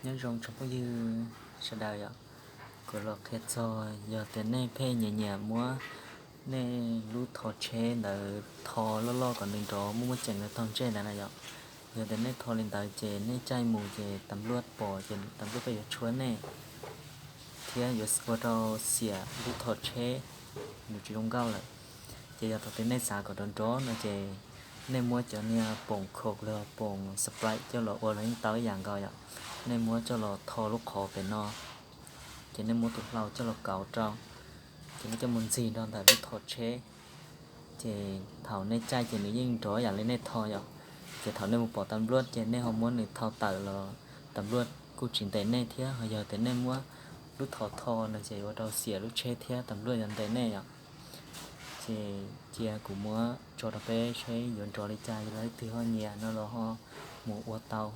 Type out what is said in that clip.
Nyob zoo tsoom phooj ywg sawv daws yom, kuv los qhia txog yog tias nej pheej nyiam nyiam muab nej lub tho tsheb ntawd tho loj loj kom nws nrov muaj muaj ceem los taug ntsej ntawd na yom. Yog tias nej tho li ntawd ces nej caij mus ces tas luaj pom ces tas luaj pheej yuav tshuab nej thiab yuav ua rau xiam lub tho tsheb nws tsis zoo nkauj lawm. Ces yog thaum twg nej xav kom nrov nrov no ces nej muab cov niag poom Coke los poom Sprite coj los ua los yeej tau ib yam nkaus yom. Nej muab coj los tho lub qhov pem no, ces nej muab tus hlau coj los kauv rau, ces nej coj mus ntxig nrog ntawm lub tho tsheb. Ces thaum nej caij ces nws yeej nrov ib yam li nej tho yom. Ces thaum nej mus pom tas luaj ces nej ho muab nws thau tawm los tas luaj kuj tsis ntes nej thiab. Ho yog tias nej muab lub tho tho no ces ua rau xiam lub tsheb thiab tas luaj yuav ntes nej yom. Ces cia kuv muab tso rau peb seb yuav nrov li cas, yog leej twg ho nyiam no los ho mus ua tau.